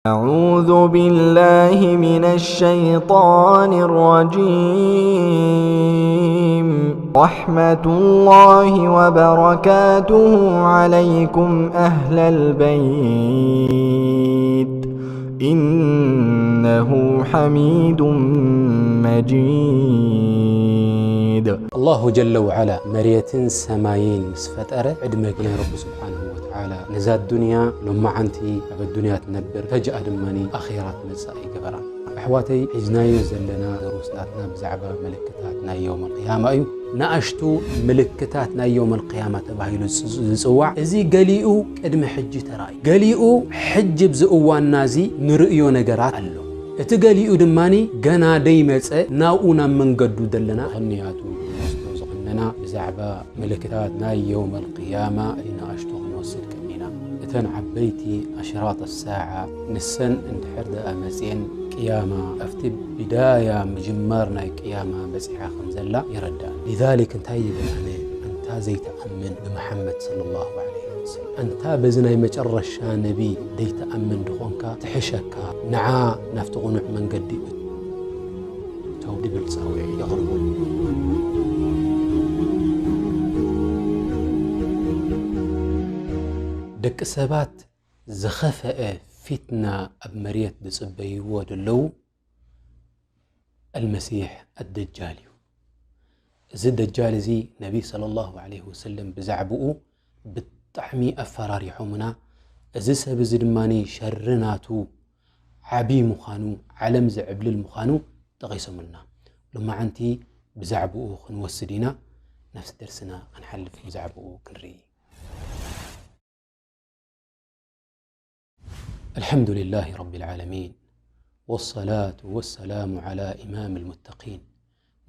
أعوذ بالله من الشيطان الرجيم. رحمة الله وبركاته عليكم أهل البيت. إنه حميد مجيد. ኣላሁ ጀለ ወዓላ መሬትን ሰማይን ምስ ፈጠረ ዕድመ ናይ ረቢ ስብሓንሁ ወተዓላ ነዛ ዱንያ ሎማዓንቲ ኣብ ኣዱንያ ትነብር ፈጅኣ ድማ ኣኼራ ትመጽእ ኣይገበራን። ኣሕዋተይ ሒዝናዮ ዘለና ደሩስ ናትና ብዛዕባ ምልክታት ናይ የውመል ቅያማ እዩ። ንኣሽቱ ምልክታት ናይ የውመል ቅያማ ተባሂሉ ዝጽዋዕ እዚ ገሊኡ ቅድሚ ሕጂ ተራእዩ፣ ገሊኡ ሕጂ ኣብዚ እዋንና እዚ ንርእዮ ነገራት ኣሎ። እቲ ገሊኡ ድማ ገና ደይመጸ ናብኡ ናብ መንገዱ ዘለና ክንያቱ ክንወስዶ ዝቐነና ብዛዕባ ምልክታት ናይ የውመል ቅያማ ንኣሽቱ ክንወስድ ቀኒና። እተን ዓበይቲ ኣሽራጥ ሳዓ ንሰን እንድሕር ደኣ መጽየን ቅያማ ኣብቲ ብዳያ ምጅማር ናይ ቅያማ በጺሓ ከም ዘላ የረዳእ። ሊዛሊክ እንታይ ይብል ኣነ ኣንታ ዘይትኣምን ብመሓመድ ሰለላሁ ዐለይሂ ወሰለም ኣንታ በዚ ናይ መጨረሻ ነቢ ዘይትኣምን ድኾንካ ትሕሸካ ንዓ ናብቲ ቕኑዕ መንገዲ እተው ድብል ጻውዒ የቕርቡ። ደቂ ሰባት ዝኸፈአ ፊትና ኣብ መሬት ዝጽበይዎ ዘለዉ ኣልመሲሕ ኣደጃል እዩ። እዚ ደጃል እዚ ነቢ ሰለላሁ ዐለይሂ ወሰለም ብዛዕብኡ ብጣዕሚ ኣፈራሪሖምና። እዚ ሰብ እዚ ድማ ሸሪ ናቱ ዓብዪ ምዃኑ ዓለም ዝዕብልል ምዃኑ ጠቒሶምልና። ሎማዓንቲ ብዛዕብኡ ክንወስድ ኢና። ናብቲ ደርስና ክንሓልፍ ብዛዕብኡ ክንርኢ። الحمد لله رب العالمين والصلاة والسلام على إمام المتقين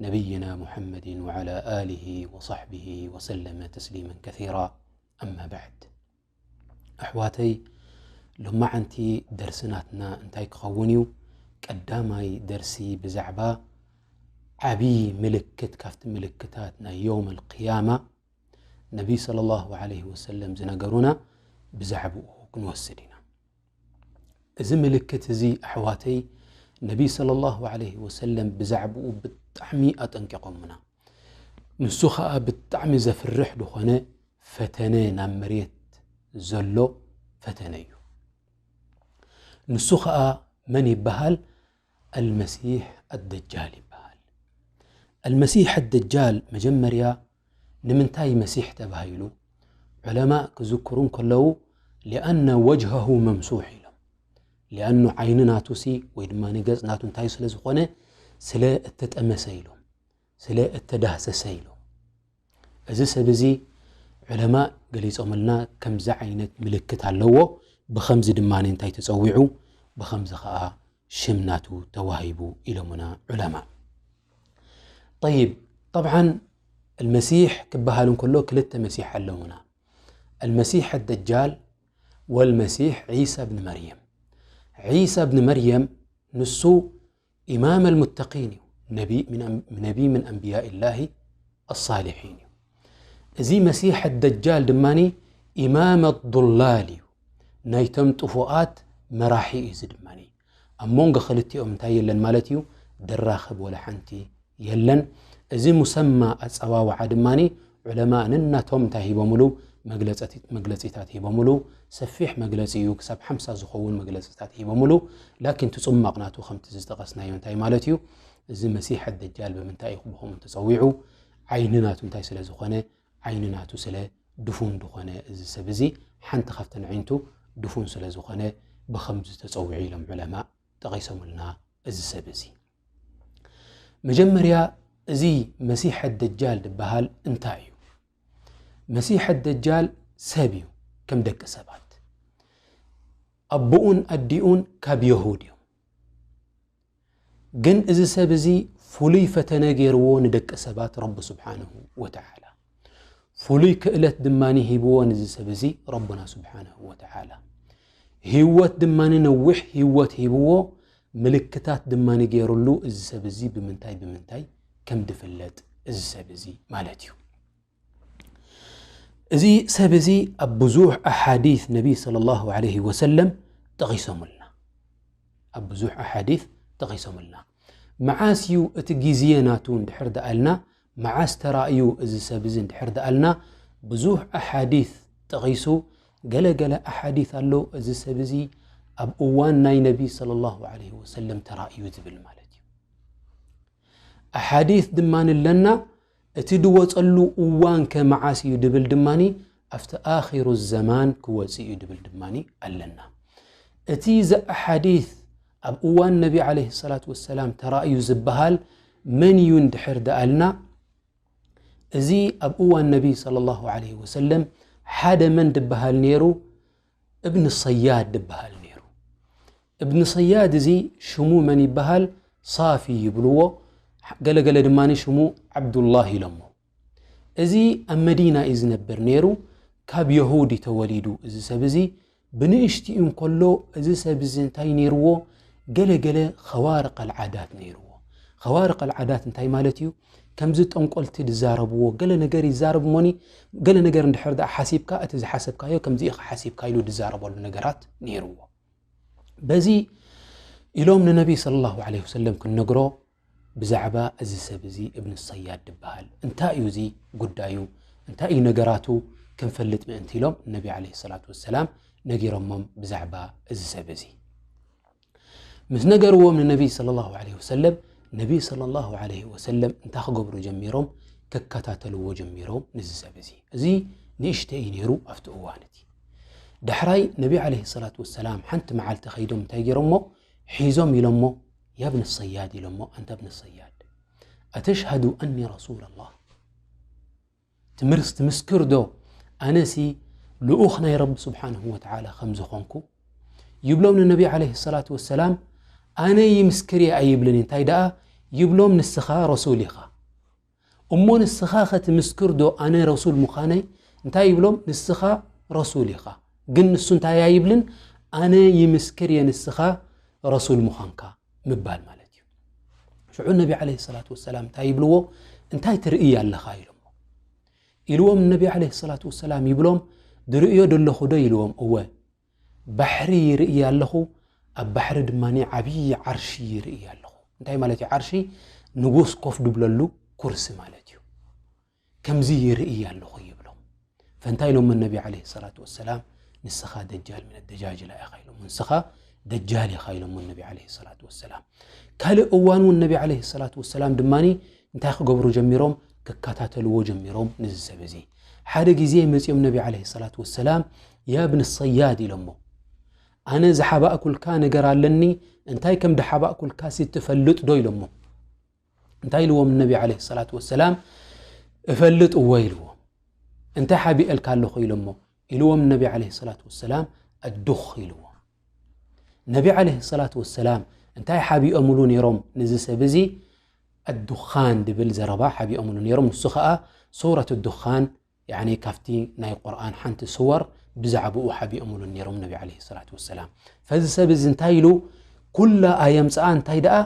نبينا محمد وعلى آله وصحبه وسلم تسليما كثيرا. أما بعد. ኣሕዋተይ ሎማዓንቲ ደርሲ ናትና እንታይ ክኸውን እዩ? ቀዳማይ ደርሲ ብዛዕባ ዓብዪ ምልክት ካብቲ ምልክታት ናይ የውመል ቅያማ ነቢ ሰለላሁ ዐለይሂ ወሰለም ዝነገሩና ብዛዕብኡ ክንወስድ ኢና። እዚ ምልክት እዚ ኣሕዋተይ ነቢ ሰለላሁ ዐለይሂ ወሰለም ብዛዕብኡ ብጣዕሚ ኣጠንቂቖምና። ንሱ ኸኣ ብጣዕሚ ዘፍርሕ ዝኾነ ፈተነ ናብ መሬት ዘሎ ፈተነ እዩ። ንሱ ኸኣ መን ይበሃል? ኣልመሲሕ ኣደጃል ይበሃል። ኣልመሲሕ ኣደጃል መጀመርያ ንምንታይ መሲሕ ተባሂሉ? ዑለማእ ክዝክሩ እንከለዉ ሊኣነ ወጅሀሁ መምሱሕ ኢሎም። ሊኣኑ ዓይኒ ናቱሲ ወይ ድማ ገጽ ናቱ እንታይ ስለ ዝኾነ ስለ እተጠመሰ ኢሎም፣ ስለ እተዳህሰሰ ኢሎም። እዚ ሰብ እዚ ዑለማእ ገሊጾምልና ከምዚ ዓይነት ምልክት ኣለዎ፣ ብኸምዚ ድማ እንታይ ተጸዊዑ፣ ብኸምዚ ኸኣ ሽም ናቱ ተዋሂቡ ኢሎምና ዑለማእ። ጠይብ፣ ጠብዓን ኣልመሲሕ ክበሃል እንከሎ ክልተ መሲሕ ኣለውና። ኣልመሲሕ ኣደጃል ወልመሲሕ ዒሳ ብን መርየም። ዒሳ ብን መርየም ንሱ ኢማም ኣልሙተቂን እዩ። ነቢ ምን ኣም-፣ ነቢ ምን ኣንብያኢላሂ ኣሳሊሒን እዩ። እዚ መሲሕ ኣደጃል ድማ ኢማም ኣዱላል እዩ። ናይቶም ጥፉኣት መራሒ እዩ። እዚ ድማ ኣብ መንጎ ክልቲኦም እንታይ የለን ማለት እዩ? ድራኸብ ወላ ሓንቲ የለን። እዚ ሙሰማ ኣጸዋውዓ ድማ ዑለማእ ነናቶም እንታይ ሂቦምሉ? መግለጸቲ-፣ መግለጺታት ሂቦምሉ። ሰፊሕ መግለጺ እዩ። ክሳብ ሓምሳ ዝኸውን መግለጺታት ሂቦምሉ። ላኪን እቲ ጽማቕ ናቱ ከምቲ ዝጠቐስናዮ እንታይ ማለት እዩ? እዚ መሲሕ ኣደጃል ብምንታይ እዩ ብኸምኡ ተጸዊዑ? ዓይኒ ናቱ እንታይ ስለ ዝኾነ? ዓይኒ ናቱ ስለ ድፉን ዝኾነ እዚ ሰብ እዚ ሓንቲ ካብተን ኣዒንቱ ድፉን ስለ ዝኾነ ብኸምዚ ተጸዊዑ ኢሎም ዑለማእ ጠቒሶምልና እዚ ሰብ እዚ። መጀመርያ እዚ መሲሕ ኣደጃል ዝበሃል እንታይ እዩ? መሲሕ ኣደጃል ሰብ እዩ ከም ደቂ ሰባት። ኣቦኡን ኣዲኡን ካብ የሁድ እዮም። ግን እዚ ሰብ እዚ ፍሉይ ፈተነ ገይርዎ ንደቂ ሰባት ረቢ ስብሓንሁ ወተዓላ። ፍሉይ ክእለት ድማ ሂብዎ ነዚ ሰብ እዚ ረቡና ስብሓንሁ ወተዓላ። ህይወት ድማ ነዊሕ ህይወት ሂብዎ፣ ምልክታት ድማ ገይሩሉ እዚ ሰብ እዚ ብምንታይ ብምንታይ ከም ድፍለጥ እዚ ሰብ እዚ ማለት እዩ። እዚ ሰብ እዚ ኣብ ብዙሕ ኣሓዲስ ነቢ ሰለላሁ ዐለይሂ ወሰለም ጠቒሶምልና። ኣብ ብዙሕ ኣሓዲት ጠቒሶምልና። መዓስ እዩ እቲ ግዜ ናቱ እንድሕር ደኣልና፣ መዓስ ተራእዩ እዚ ሰብ እዚ እንድሕር ደኣልና፣ ብዙሕ ኣሓዲት ጠቒሱ፣ ገለ ገለ ኣሓዲት ኣሎ፣ እዚ ሰብ እዚ ኣብ እዋን ናይ ነቢ ሰለላሁ ዐለይሂ ወሰለም ተራእዩ ዝብል ማለት እዩ። ኣሓዲት ድማ ኣለና፣ እቲ ድወጸሉ እዋን ከ መዓስ እዩ ድብል ድማኒ፣ ኣብቲ ኣኺሩ ዘማን ክወጽእ እዩ ድብል ድማኒ ኣለና። እቲ ዘኣሓዲት ኣብ እዋን ነቢ ዐለይሂ ሰላቱ ወሰላም ተራእዩ ዝበሃል መን እዩ እንድሕር ደኣልና፣ እዚ ኣብ እዋን ነቢ ሰለላሁ ዐለይሂ ወሰለም ሓደ መን ድበሃል ነይሩ? እብን ሰያድ ድበሃል ነይሩ። እብን ሰያድ እዚ ሽሙ መን ይበሃል? ሳፊ ይብልዎ። ገለገለ ድማ ሽሙ ዓብዱላህ ኢሎሞ። እዚ ኣብ መዲና እዩ ዝነብር ነይሩ። ካብ የሁድ እዩ ተወሊዱ። እዚ ሰብ እዚ ብንእሽትኡ እንከሎ፣ እዚ ሰብ እዚ እንታይ ነይርዎ? ገለ ገለ ኸዋርቕ ኣልዓዳት ነይርዎ። ኸዋርቕ ኣልዓዳት እንታይ ማለት እዩ? ከምዚ ጠንቆልቲ ዝዛረብዎ፣ ገለ ነገር ይዛረብ እሞኒ፣ ገለ ነገር እንድሕር ደኣ ሓሲብካ፣ እቲ ዝሓሰብካዮ ከምዚ ኢኻ ሓሲብካ ኢሉ ዝዛረበሉ ነገራት ነይርዎ። በዚ ኢሎም ንነቢ ሰለላሁ ዐለይሂ ወሰለም ክንነግሮ፣ ብዛዕባ እዚ ሰብ እዚ እብን ሰያድ ድበሃል፣ እንታይ እዩ እዚ ጉዳዩ፣ እንታይ እዩ ነገራቱ ክንፈልጥ ምእንቲ ኢሎም ነቢ ዐለይሂ ሰላቱ ወሰላም ነጊሮሞም ብዛዕባ እዚ ሰብ እዚ። ምስ ነገርዎም ንነቢ ሰለላሁ ዐለይሂ ወሰለም፣ ነቢ ሰለላሁ ዐለይሂ ወሰለም እንታይ ክገብሩ ጀሚሮም? ክከታተልዎ ጀሚሮም ንዚ ሰብ እዚ። እዚ ንእሽተይ እዩ ነይሩ ኣብቲ እዋን እቲ። ዳሕራይ ነቢ ዐለይሂ ሰላቱ ወሰላም ሓንቲ መዓልቲ ከይዶም እንታይ ገይሮሞ? ሒዞም ኢሎሞ፣ "ያ ብን ሰያድ" ኢሎሞ፣ "ኣንታ ብን ሰያድ፣ ኣተሽሃዱ ኣኒ ረሱለላህ?" ትምርስ-፣ ትምስክር ዶ ኣነሲ ልኡኽ ናይ ረቢ ስብሓንሁ ወተዓላ ከም ዝኾንኩ? ይብሎም ንነቢ ዐለይሂ ሰላቱ ወሰላም፣ "ኣነ ይምስክር እየ" ኣይብልን እዩ። እንታይ ደኣ ይብሎም? "ንስኻ ረሱል ኢኻ። እሞ ንስኻ ኸ ትምስክር ዶ ኣነ ረሱል ምዃነይ?" እንታይ ይብሎም? "ንስኻ ረሱል ኢኻ፣ ግን ንሱ እንታይ ኣይብልን፣ ኣነ ይምስክር እየ ንስኻ ረሱል ምዃንካ" ምባል ማለት እዩ። ሽዑ ነቢ ዐለይሂ ሰላቱ ወሰላም እንታይ ይብልዎ? "እንታይ ትርኢ ኣለኻ?" ኢሎሞ። ኢልዎም ነቢ ዐለይሂ ሰላቱ ወሰላም ይብሎም፣ "ድርእዮ ደለኹ ዶ?" ኢልዎም። "እወ፣ ባሕሪ ይርኢ ኣለኹ፣ ኣብ ባሕሪ ድማ ዓብዪ ዓርሺ ይርኢ ኣለኹ።" እንታይ ማለት እዩ ዓርሺ? ንጉስ ኮፍ ድብለሉ ኩርሲ ማለት እዩ። "ከምዚ ይርኢ ኣለኹ" ይብሎም። ፈንታይ ኢሎሞ ነቢ ዐለይሂ ሰላቱ ወሰላም፣ "ንስኻ ደጃል ምን ደጃጅላ ኢኻ" ኢሎሞ። "ንስኻ ደጃል ኢኻ" ኢሎሞ ነቢ ዐለይሂ ሰላቱ ወሰላም። ካልእ እዋን እውን ነቢ ዐለይሂ ሰላቱ ወሰላም ድማኒ እንታይ ክገብሩ ጀሚሮም? ክከታተልዎ ጀሚሮም ንዚ ሰብ እዚ። ሓደ ግዜ መጺኦም ነቢ ዐለይሂ ሰላቱ ወሰላም፣ "ያ ብን ሰያድ" ኢሎሞ፣ "ኣነ ዝሓባእኩልካ ነገር ኣለኒ፣ እንታይ ከም ድሓባእኩልካ ሲ ትፈልጥ ዶ?" ኢሎሞ። እንታይ ኢልዎም ነቢ ዐለይሂ ሰላቱ ወሰላም? "እፈልጥ እወ" ኢልዎም። "እንታይ ሓቢኤልካ ኣለኹ?" ኢሎሞ። ኢልዎም ነቢ ዐለይሂ ሰላቱ ወሰላም፣ "ኣዱኽ" ኢልዎም። ነቢ ዐለይሂ ሰላቱ ወሰላም እንታይ ሓቢኦምሉ ነይሮም ንዚ ሰብ እዚ? ኣዱኻን ድብል ዘረባ ሓቢኦምሉ ነይሮም። ንሱ ኸኣ ሱረት ዱኻን፣ ያዕኒ ካብቲ ናይ ቁርኣን ሓንቲ ስወር ብዛዕባኡ ሓቢኦምሉ ነይሮም ነቢ ዐለይሂ ሰላቱ ወሰላም። ፈዚ ሰብ እዚ እንታይ ኢሉ? ኩላ ኣየምጽኣ፣ እንታይ ደኣ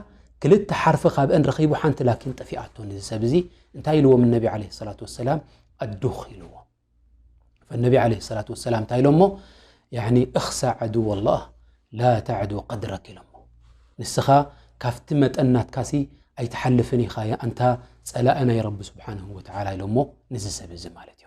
ክልተ ሓርፊ ካብአን ረኺቡ፣ ሓንቲ ላኪን ጠፊኣቶ። ንዚ ሰብ እዚ እንታይ ኢልዎም ነቢ ዐለይሂ ሰላቱ ወሰላም? ኣዱኽ ኢልዎ። ፈነቢ ዐለይሂ ሰላቱ ወሰላም እንታይ ኢሎሞ? ያዕኒ፣ "እኽሳ ዐድወላህ ላ ተዕዱ ቀድረክ" ኢሎሞ። "ንስኻ ካብቲ መጠን ናትካሲ ኣይትሓልፍን ኢኻ፣ ኣንታ ጸላኢ ናይ ረቢ ስብሓንሁ ወተዓላ" ኢሎሞ። ንዚ ሰብ እዚ ማለት